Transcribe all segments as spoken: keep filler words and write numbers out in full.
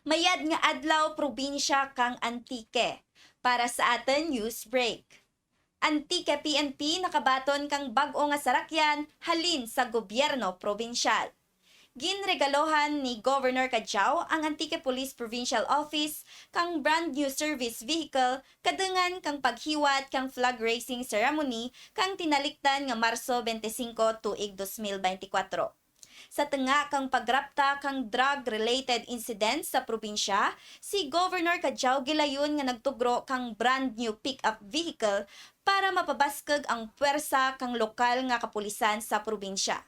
Mayad nga adlaw, probinsya kang Antique. Para sa atun news break. Antique P N P nakabaton kang bag-o nga sarakyan halin sa gobyerno probinsyal. Ginregalohan ni Governor Cadiao ang Antique Police Provincial Office kang brand new service vehicle kadungan kang paghiwat kang flag raising ceremony kang tinalikdan nga Marso twenty-five tuig dos mil beintikwatro. Sa tunga kang pagrapta kang drug-related incident sa probinsya, si Governor Cadiao gilayon nga nagtugro kang brand new pick-up vehicle para mapabaskug ang pwersa kang lokal nga kapulisan sa probinsya.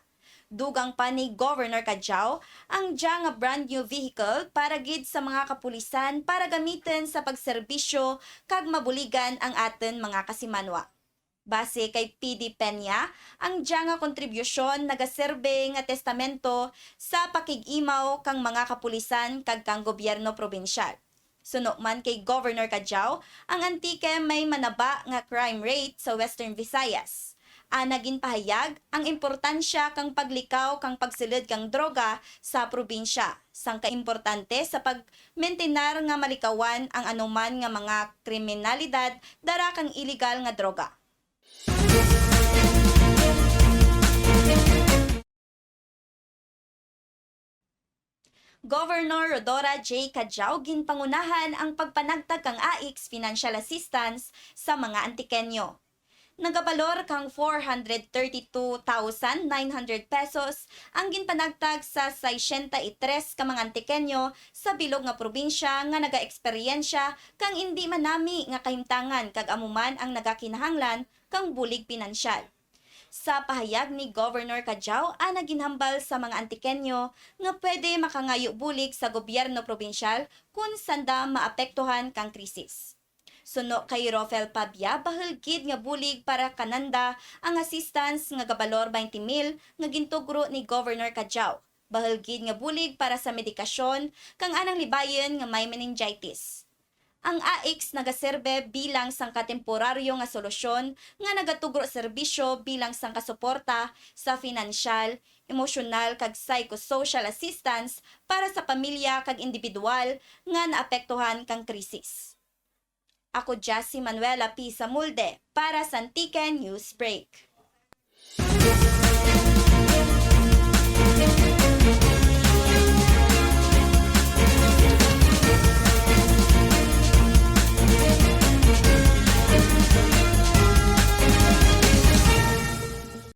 Dugang pa ni Governor Cadiao, ang dya nga brand new vehicle para gid sa mga kapulisan para gamitun sa pagserbisyo kag mabuligan ang atun mga kasimanwa. Base kay P D Peña, ang dya nga kontribusyon nagaserbe nga testamento sa pakig-imaw kang mga kapulisan kag kang gobyerno probinsyal. Suno man kay Governor Cadiao, ang Antique may manaba nga crime rate sa Western Visayas. Ana ginpahayag ang importansya kang paglikaw kang pagsulud kang droga sa probinsya, sangka importante sa pagmintinar nga malikawan ang anuman nga mga kriminalidad dara kang iligal nga droga. Governor Rhodora J. Cadiao ginpangunahan ang pagpanagtag kang AICS financial assistance sa mga Antiqueño. Nagabalor kang four hundred thirty-two thousand nine hundred pesos ang ginpanagtag sa sesenta y tres ka mga Antiqueño sa bilog nga probinsya nga nagaeksperyensya kang indi manami nga kahimtangan kag amo man ang nagakinahanglan kang bulig pinansyal. Sa pahayag ni Governor Cadiao, ana ginhambal sa mga Antiqueño nga pwede makangayo bulig sa gobyerno probinsyal kon sanda maapektuhan kang krisis. Suno kay Rofel Pabia, bahul gid nga bulig para kananda ang assistance nga gabalor baynte mil nga gintugro ni Governor Cadiao. Bahul gid nga bulig para sa medikasyon kang anang libayun nga may meningitis. Ang AICS nagaserbe bilang sangka temporaryo nga solusyon nga nagatugro serbisyo bilang sangka suporta sa pinansyal, emosyonal kag psychosocial assistance para sa pamilya kag indibidwal nga naapektuhan kang krisis. Ako dya si Manuela P. Samulde para sa Antique News Break.